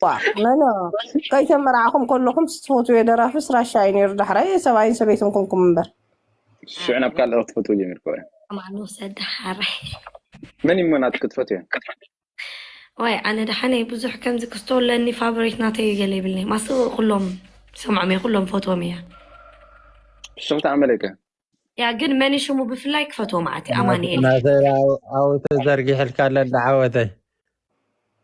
ዋ፣ መኖ፣ ከይተመርዓኹም ከለኹም ትፈትውዮ ደራፍስ ራሻ እዩ ነይሩ። ዳሕራይ ሰብኣይን ሰበይትን ኮንኩም እምበር። ሽዑ ናብ ካልእ ክትፈትዎ ጀሚርኩ። ማን ወሰደ ሓራይ? መን እዩ ናትኪ ትፈትውዮ? ወይ ኣነ ደሓነይ ብዙሕ ከምዚ ክስቶ ኣለኒ ፋብሬት ናተይ ገለ ይብልኒ። ማስ ኩሎም ሰምዖም እየ፣ ኩሎም ፈትዎም እየ። ሽኽቲ ኣመለከ ያ ግን መን ሽሙ ብፍላይ ክፈትዎ ማዓት ኣማኑኤል። ናተይ ኣው ተዘርጊሕልካ ኣሎ እንዳ ዓወተይ።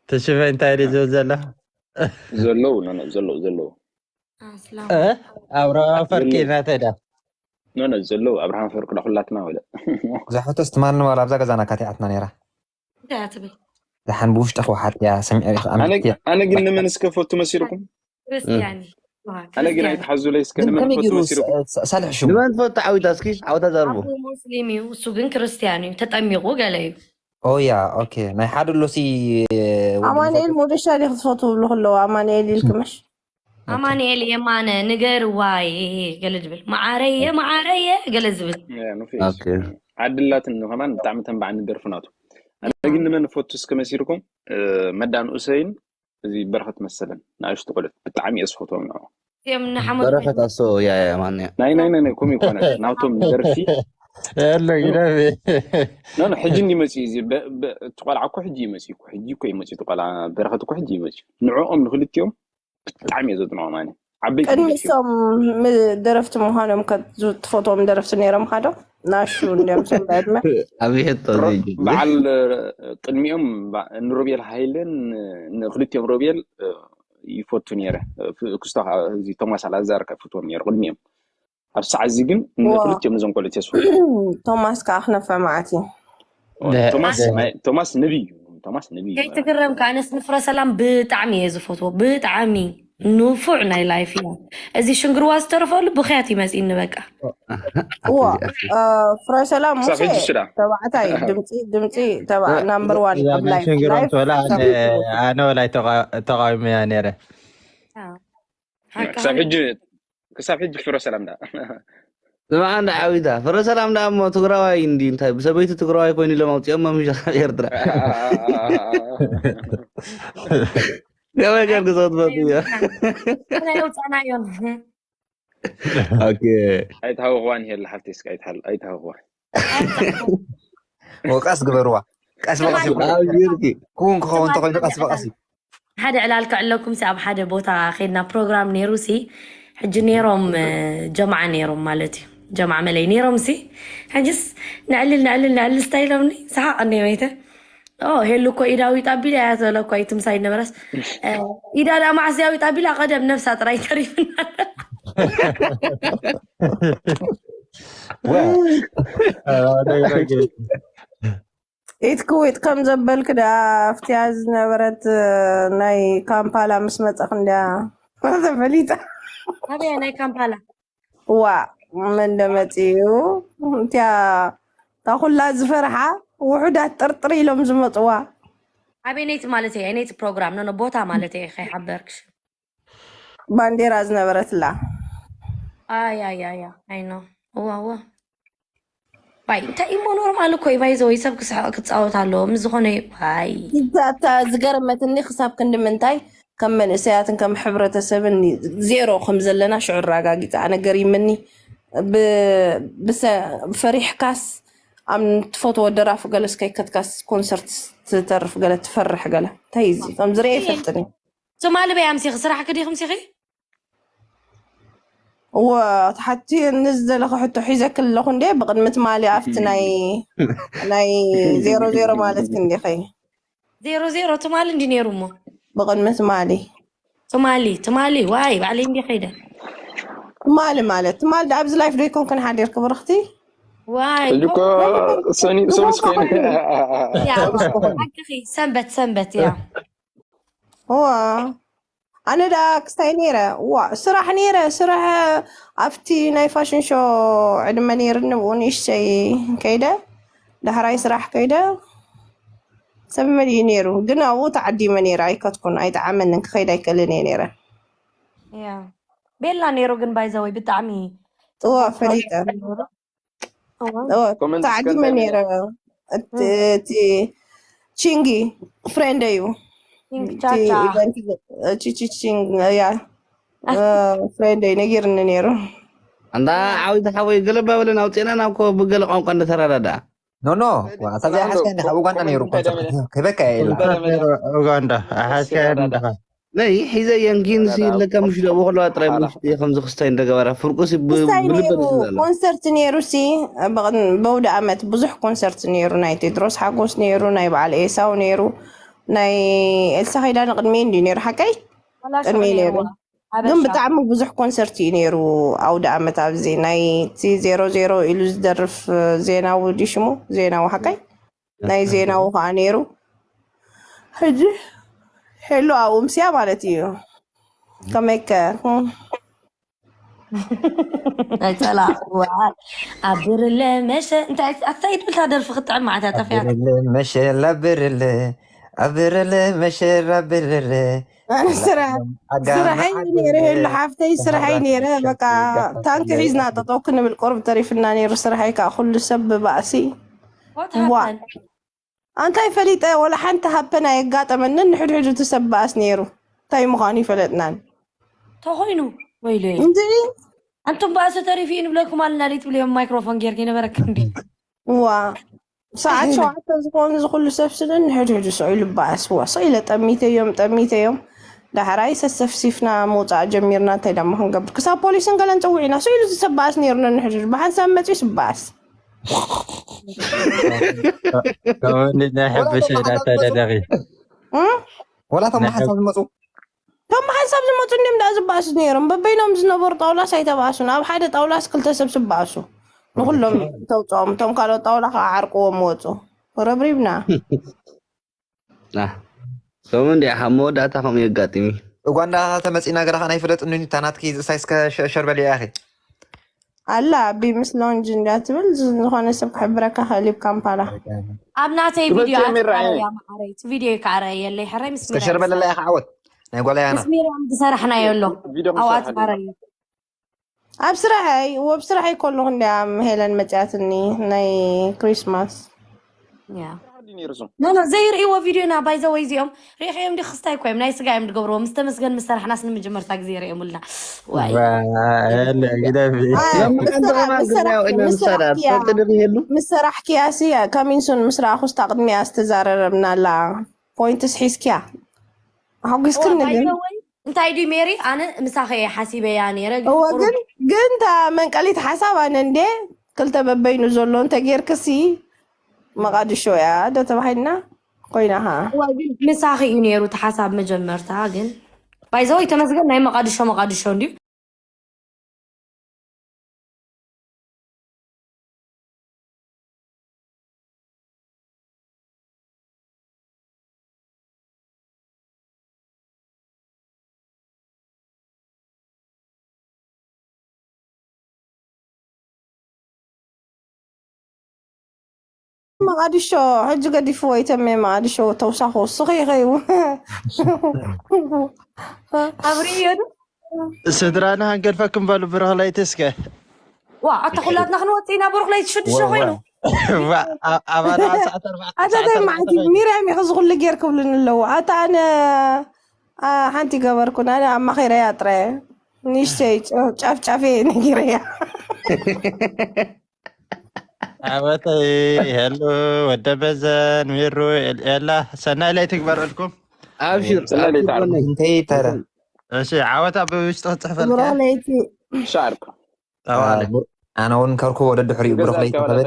ትሽፈ እንታይ ድዩ ዝብል ዘሎ? ዘለዉ፣ ኖ፣ ኖ፣ ዘለዉ፣ ዘለዉ። ኣስላም። እ? ኣብርሃም ፈርቂ ናተይ ዳ? ኖ፣ ኖ፣ ዘለዉ። ኣብርሃም ፈርቂ ዳ ኩላትና ወለ። ዝሕተስ ትማልን ዋላ ኣብዛ ገዛና ካቲኣትና ነይራ። እንታይ እያ ትብል? ደሓን ብውሽጢ ክወሓጥ እያ፣ ሰሚዐ ኢኻ ኣነ ኣመልክት እያ። ኣነ ግን ንመን እስከ ፈቱ መሲልኩም? ክርስቲያን። ኣነ ግን ኣይትሓዙለይ እስከ ንመን ከመይ ፈቱ ገይሩ መሲልኩም? ሳ- ሳልሕ ሽሙ? ንመን ትፈቱ? ዓዊታ እስኪ ዓዊታ ዘርቡ። ኣቦ ሙስሊም እዩ፣ እሱ ግን ክርስቲያን እዩ፣ ተጠሚቑ ገለ እዩ። ኦያ፣ ኦኬ። ናይ ሓደ ሎሲ ኣማኑኤል ሞደሻ ዲኺ ትፈትው ብሎ ከለዉ ኣማኑኤል ኢልክምሽ? ኣማኑኤል የማነ ንገርዋይ ገለ ዝብል፣ መዓረየ መዓረየ ገለ ዝብል። ያ፣ ኑፊስ። ዓድላትን ከማን ብጣዕሚ ተንባዕኒ ደርፊ ናቱ። ኣነ ግን ንመን ፈቱ እስከ መሲልኩም? እ፣ መዳ ንኡሰይን እዚ በረኸት መሰለን ንኣሽቱ ቆልዑት ብጣዕሚ እየ ዝፈትዎም ንዑ። እዮም ንሓመድ በረኸት ኣሶ ያ ያ ማን እያ? ናይ ናይ ናይ ናይ ኮም ይኮነ ናውቶም ደርፊ ያለ ግዳቤ ኖ ኖ ሕጂ እንዲ መፅኡ እዚ በ- በ- እቲ ቆልዓ እኮ ሕጂ ይመፅኡ እኮ ሕጂ እኮ ይመፅኡ እቲ ቆልዓ በረኸት እኮ ሕጂ ይመፅኡ ንዕኦም ንክልቲኦም ብጣዕሚ እየ ዘድንቖም ኣነ ዓበይቲ ቅድሚ ልጆች እዮም። እሶም ም- ደረፍቲ ምዃኖም ከ ዝ- ትፈትዎም ደረፍቲ ነይሮም ካዶ ናሹ እንዲዮም ሶም ብዕድመ ኣብ ይሕቶ ሮ- ዘይጅምር በዓል እ፣ ቅድሚኦም ባ- ንሮቤል ሃይለን እ፣ ንክልቲኦም ሮቤል እ፣ ይፈቱ ነይረ እ፣ ፍ- ክስቶ ከዓ እዚ ቶማስ ኣላዛር ከ ፍትዎም ነይሩ ቅድሚኦም ኣብ ሰዓት እዚ ግን ዋ። ንክልቲኦም እዞም ቆልዑት የስፈ ቶማስ ከዓ ክነፈ መዓት እዩ። ቶማስ ናይ- ቶማስ ነቢይ እዩ ቶማስ ነቢይ እዩ ከይትግረም ከኣነስ ንፍረ ሰላም ብጣዕሚ እየ ዝፈትዎ ብጣዕሚ ንፉዕ ናይ ላይፍ እያ። እዚ ሽንግርዋ ዝተረፈሉ ብኽያት ይመፅእኒ በቃ። እዋ እ፣ ፍረ ሰላም ክሳብ ሙሴ ሕጂ ሽዳ ተባዕታይ ድምፂ ድምፂ ተባ ናምበር ዋን ኣብ ናይ ላይፍ ሽንግሮም ላይፍ ትበላ ክሳብ ሕጂ። ኣነ ወላይ ተቃዊመያ ነይረ። ሓቂ ክሳብ ሕጂ ክሳብ ሕጂ ፍረ ሰላም ዳ ስማዓ እንዳ ዓዊታ ፍረ ሰላም ዳ እሞ ትግራዋይ እንዲ እንታይ ብሰበይቲ ትግራዋይ ኮይኑ ኢሎም ኣውፅኦም መምሻ ካብ ኤርትራ ገበይ ገር ክሰትፈት እያ ናይ ኣውፃናዮም ኦኬ ኣይትሃወኽዋን ይሄል ሓፍቲ እስከ ኣይትሃል ኣይትሃወኽዋ ወቃስ ግበርዋ። ቀስ በቀስ ይኹን። ኣብ ቢርኪ ክውን ክኸውን እንተኮይኑ ቀስ በቀስ እዩ። ሓደ ዕላል ከዕለኩም ሲ ኣብ ሓደ ቦታ ከይድና ፕሮግራም ነይሩ ሲ ሕጂ ነይሮም እ፣ ጀምዓ ነይሮም ማለት እዩ ጀምዓ መለይ ነይሮም ሲ ሕጅስ ንዕልል ንዕልል ንዕልል ስታይሎምኒ ሰሓቕ እንደ መይተ ኦ ሄሉ እኮ ኢዳዊ ጣቢል እያ ተበለ እኮ ኣይትምሳይ ነበረስ እ፣ ኢዳ ዳ ማዕስያዊ ጣቢላ ቀደም ነብሳ ጥራይ ተሪፍና ኢት ክዊት ከም ዘበልክ ዳ ኣብቲያ ዝነበረት ናይ ካምፓላ ምስ መፀኽ እንዲያ ተፈሊጣ ኣበያ ናይ ካምፓላ ዋ መን ደመፅኡ እንቲያ እታ ኩላ ዝፈርሓ ውሑዳት ጥርጥር ኢሎም ዝመፅዋ ኣበይ ነይቲ ማለት እየ ነይቲ ፕሮግራም ነነ ቦታ ማለት እየ ከይሓበርክሽ ባንዴራ ዝነበረትላ ኣያያያ ኣይኖ እዋ እዋ ባይ እንታይ እሞ ኖርማል እኮ እዩ ባይዘወይ ሰብ ክስሕቕ ክፃወት ኣለዎ ምስ ዝኾነ እዩ ባይ እታ ዝገረመትኒ ክሳብ ክንዲ ምንታይ ከም መንእሰያትን ከም ሕብረተሰብን ዜሮ ከም ዘለና ሽዑ ኣረጋጊፃ ኣነ ገሪምኒ ብ- ብሰ- ፈሪሕካስ ኣብ ትፈትዎ ደራፊ ገለስ ከይከትካስ ኮንሰርት ትተርፍ ገለ ትፈርሕ ገለ እንታይ እዩ እዚ ከምዚ ርአ ይፈልጥኒ ትማሊ በይ ኣምሲኺ ስራሕ ክዲኺ ምሲኺ እወ ትሓቲ ንዝደለኸ ሕቶ ሒዘክ ኣለኹ እንዴ ብቕድሚ ትማሊ ኣብቲ ናይ ናይ ዜሮ ዜሮ ማለት ክንዲኸይ ዜሮ ዜሮ ትማሊ እንዲ ነይሩ እሞ ብቕድሚ ትማሊ ትማሊ ትማሊ ዋይ ባዕለይ እንዲ ከይደ ትማሊ ማለት ትማሊ ዳ ኣብዚ ላይፍ ዶ ይኮንክን ሓዲርክ ብርኽቲ ዋይ ሕጂ እኮ ሰኒ ሰሉስ ኮይኑ ያ ሓቅኺ ሰንበት ሰንበት ያ እዋ ኣነ ደኣ ክስታይ ነይረ እዋ ስራሕ ነይረ ስራሕ ኣብቲ ናይ ፋሽን ሾ ዕድመ ነይርኒ ብኡ ንእሽተይ ከይደ ዳሕራይ ስራሕ ከይደ ሰብ መሊኡ ነይሩ ግን ኣብኡ ተዓዲመ ነይረ ኣይከትኩን ኣይጠዓመንን ክኸይድ ኣይክእልን እየ ነይረ ያ ቤላ ነይሩ ግን ባይዘወይ ብጣዕሚ እዋ ፈሊጠ ተዓዲመ ነይረ እቲ ቺንጊ ፍሬንድ እዩ ቺቺንግ ቻቻ። ቺቺቺንግ ያ ፍሬንደይ ነጊርኒ ነይሩ። እንዳ ዓዊት ሓወይ ገለባ በለን ኣውፅእና ናብ ኮ ብገለ ቋንቋ እንደተረዳዳ ኖ ኖ ኣታ ዘይሓዝካ እንዲ ካብ ኡጋንዳ ነይሩ ኮንሰርት ክበካ የላ ኡጋንዳ ኣሓዝካ እንዳ ነይ ሒዘ የንጊን ሲ ለካ ምሽ ደቦ ከለዋ ጥራይ ምሽ ከም ዝኽስታይ እንደገበራ ፍርቁ ሲ እንታይ ነይሩ ብልበ ኮንሰርት ነይሩ ሲ በውደ ኣመት ብዙሕ ኮንሰርት ነይሩ። ናይ ቴድሮስ ሓጎስ ነይሩ፣ ናይ በዓል ኤሳው ነይሩ፣ ናይ ኤልሳ ኸይዳ ንቅድሚ እንዲ ነይሩ ሓቀይ ቅድሚ ነይሩ። ግን ብጣዕሚ ብዙሕ ኮንሰርት እዩ ነይሩ ኣውደ ኣመት ኣብዚ ናይ እቲ ዜሮ ዜሮ ኢሉ ዝደርፍ ዜናዊ ድሽሙ ዜናዊ ሓቀይ ናይ ዜናዊ ከዓ ነይሩ። ሕጂ ሄሎ ኣብኡ ምስያ ማለት እዩ። ከመይከ ኣይፀላእኩዋ ኣብርለ መሸ እንታይ ኣታይ ድብል ታደርፊ ክጥዕም ማለት እያ ጠፊያት ብርለ መሸል ኣብርለ ኣብርለ መሸል ኣብርለ ስራሐይ ነይረ ሄሉ ሓፍተይ ስራሐይ ነይረ በቃ ታንኪ ሒዝና ጠጠው ክንብል ቁርብ ተሪፍና ነይሩ ስራሐይ ከዓ ኩሉ ሰብ ብባእሲ What ዋ happened? ኣንታይ ፈሊጠ ወላ ሓንቲ ሃፐን ኣየጋጠመንን ንሕድሕዱ ትሰባእስ ነይሩ እንታይ ምዃኑ ይፈለጥናን ተኾይኑ ወይለ እንጂ ኣንቱም ባእሲ ተሪፊ ንብለኩም ኣለና ዲ ትብልዮም ማይክሮፎን ጌርክ ይነበረክ እንዲ ዋ ሰዓት ሸውዓተ ዝኾኑ ዝኩሉ ሰብ ስለ ንሕድሕዱ ስቕ ኢሉ ባእስ ዋ ስቕ ኢለ ጠሚተዮም ጠሚተዮም ዳሕራይ ሰሰፍሲፍና ምውፃእ ጀሚርና እንታይ ደሞ ክንገብር ክሳብ ፖሊስን ገለን ፀዊዕና ስቕ ኢሉ ዝሰባእስ ነይሩ ነንሕድሕዱ ብሓንሳብ መፅኡ ይስባእስ ከምኒ ናይ ሕብሽ ዳተደደኺ እም? ወላ እቶም ብሓንሳብ ዝመፁ ከም ብሓንሳብ ዝመፁ እንዲም ዳ ዝባእሱ ነይሮም በበይኖም ዝነበሩ ጣውላስ ኣይተባእሱን ኣብ ሓደ ጣውላስ ክልተ ሰብ ዝባእሱ ንኩሎም ተውፅኦም እቶም ካልኦት ጣውላ ከዓ ዓርቅዎም ወፁ ረብሪብና ከምኡ እንዲያ ካብ መወዳእታ ከምኡ የጋጥም እዩ ኡጋንዳ ተመፂና ገለኻ ናይ ፍለጥ ኑኒታ ናትኪ ዝእሳይ እስከ ሸርበል ኢኺ ኣላ ቢምስ ሎንጅ እንዳ ትብል ዝኾነ ሰብ ክሕብረካ ክእል እዩ ካምፓላ ኣብ ናተይ ትበልጽ ቪድዮ የሚራ ኣትካረያ ማዓረይ እቲ ቪድዮ ይከዓረያ የለይ ሕራይ ምስ እስከ ሸርበለላ ኢኻ ዓወት ናይ ጓላ ያና ምስ ሚርያም ዝሰራሕናዮ ኣሎ ቪድዮ ኣው ክሰርሕ ኣትካረዩ ኣብ ስራሐይ ወብ ስራሐይ ከለኹ እንዲያ ሄለን መፅያትኒ ናይ ክሪስማስ ያ ድዩ ነይሩ እሱ? ኖ ኖ ዘይርእይዎ ቪድዮና ባይዘወይ እዚኦም ሪኢኸዮም ዲ ክስታይ እኮ እዮም ናይ ስጋ እዮም ዝገብርዎ ምስ ተመስገን ምስ ሰራሕናስ ንምጅመርታ ግዜ ርእየሙልና ዋይ ግደፊ ለምንድን ተማን ግዳያው ኢና ምሳዳ ትፈልጥ ድን ይሄሉ ምስ ሰራሕክያ ሲ ከሚንሱን ምስ ረኣኹ ስታ ቅድሚያ ዝተዛረረብናላ ፖይንትስ ሒዝክያ ኣጉስክኒ ግን ባይዘወይ እንታይ ድዩ ሜሪ ኣነ ምሳኸ እየ ሓሲበያ ነይረ ግን እወ ቁሩብ ግን ግን እታ መንቀሊት ሓሳብ ኣነ እንዴ ክልተ በበይኑ ዘሎ እንተ ጌርክሲ መቃድሾ እያ ዶ ተባሂልና ኮይና ኸዓ እወ ግን ምሳኺ እዩ ነይሩ እቲ ሓሳብ መጀመርታ ግን ባይዘወይ ተመስገን ናይ መቃድሾ መቃድሾ እንድዩ መቃድሾ ሕጂ ገዲፍዎ ይተሜ መቃድሾ ተውሳኹ ስኺ ኸይቡ ኣብርዮ ዶ ስድራና ሃንገድፈክም በሉ ብረኽለይቲ እስከ ዋ ኣታ ኩላትና ክንወፅእ ኢና ብሩክ ለይቲ ሽዱሽተ ኮይኑ ኣባና ሰዓት ኣርባዕተ ኣታ እንታይ መዓልቲ ሚርያም ኢኺ ዝኩሉ ጌር ክብሉኒ ኣለዉ ኣታ ኣነ ሓንቲ ገበርኩን ኣነ ኣማኺረያ ጥረ ንሽተይ ጫፍጫፌ ነጊረያ ዓወተይ ሄሉ ወደ በዘን ሚሩ ኤላ ሰናይ ለይቲ ግበረልኩም ኣብሽር ሰናይ ለይቲ ዓርኩ። እንታይ ተረ እሺ ዓወታ ብውሽጢ ክትፅሕፈልካ ብሩክ ለይቲ ሻርኩ ተባለ ኣነ እውን ከርኩ ወደ ድሕሪኡ ብሩክ ለይቲ ከበድ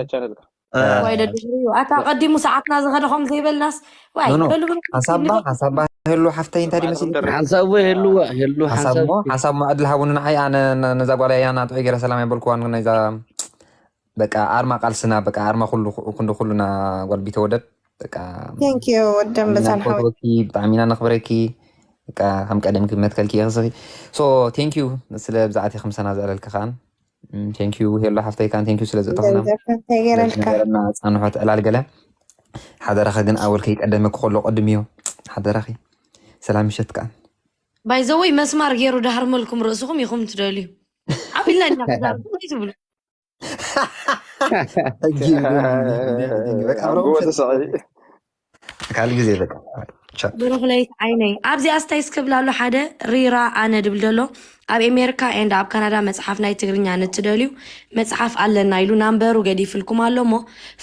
ወይ ደድሕሪኡ ኣታ ቀዲሙ ሰዓትና ዝኸደ ከም ዘይበልናስ ዋይ ኖ፣ ኖ። በሉ ብሉ ሓሳባ ሓሳባ ሄሉ ሓፍተይ እንታይ ድመስል ሓንሳብ ወይ ሄልዋ ሄሉ ሓሳብ ሓንሳብ ሞ ሓሳብ ሞ ዕድል ሃቡኒ ንዓይ ኣነ ነ- ነዛ ጓል እያ ናጥዑ ገይረ ሰላም የበልኩዋን ነዛ በቃ ኣርማ ቃልስና በቃ ኣርማ ኩሉ ክንዲ ኩሉና ጓል ቢተወደድ በቃ ቴንክ ዩ ወደም በዛን ሓወይ ፈትወኪ ብጣዕሚ ኢና ነኽብረኪ በቃ ከም ቀደምኪ መትከልኪ የኽስኺ ሶ ቴንክ ዩ ስለ ብዛዕቲ ከምሰና ዘዕለልኪ ከዓን ቴንክ ዩ ሄሎ ሓፍተይ ከዓን ቴንክ ዩ ስለ ዝእተኹና ገንዘብ ተገይረልካ ነገርና ፃንሖት ዕላል ገለ ሓደራኸ ግን ኣወል ከይቀደመ ክኸሎ ቅድም እዩ ሓደራኺ ሰላም ምሸት ከዓን ባይዘወይ መስማር ገይሩ ዳሃርመልኩም ርእስኹም ኢኹም ትደልዩ ዓቢልና ኢና ክዛርኩም ኣይትብሉ ኣጎ ተሰቒ ካልእ ግዜ በቃ ቻት ብሩኽለይት ዓይነይ ኣብዚ ኣስታይ ስክብላሉ ሓደ ሪራ ኣነ ድብል ደሎ ኣብ ኤሜሪካ ኤንድ ኣብ ካናዳ መጽሓፍ ናይ ትግርኛ ንትደልዩ መጽሓፍ ኣለና ኢሉ ናምበሩ ገዲፍልኩም ኣሎ እሞ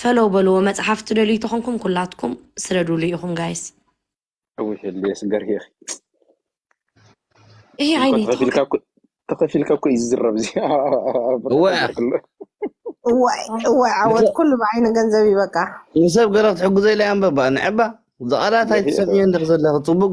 ፈለው በልዎ። መጽሓፍ ትደልዩ ተኾንኩም ኩላትኩም ስደዱሉ ኢኹም ጋይስ። እውይ ህልየ ስገር ሄ ይሄ ዓይነይ ተኸፊልካ እኮ እዩ ዝዝረብ እዚ እወ። እዋይ እዋይ ዓወት ኩሉ ብዓይኒ ገንዘብ እዩ በቃ። ንሰብ ገለ ክትሕግዞ ኢለ ኣንበባ ንዕባ ዝቓላት ኣይትሰምዮ እንዲኽ ዘለኺ ጽቡቅ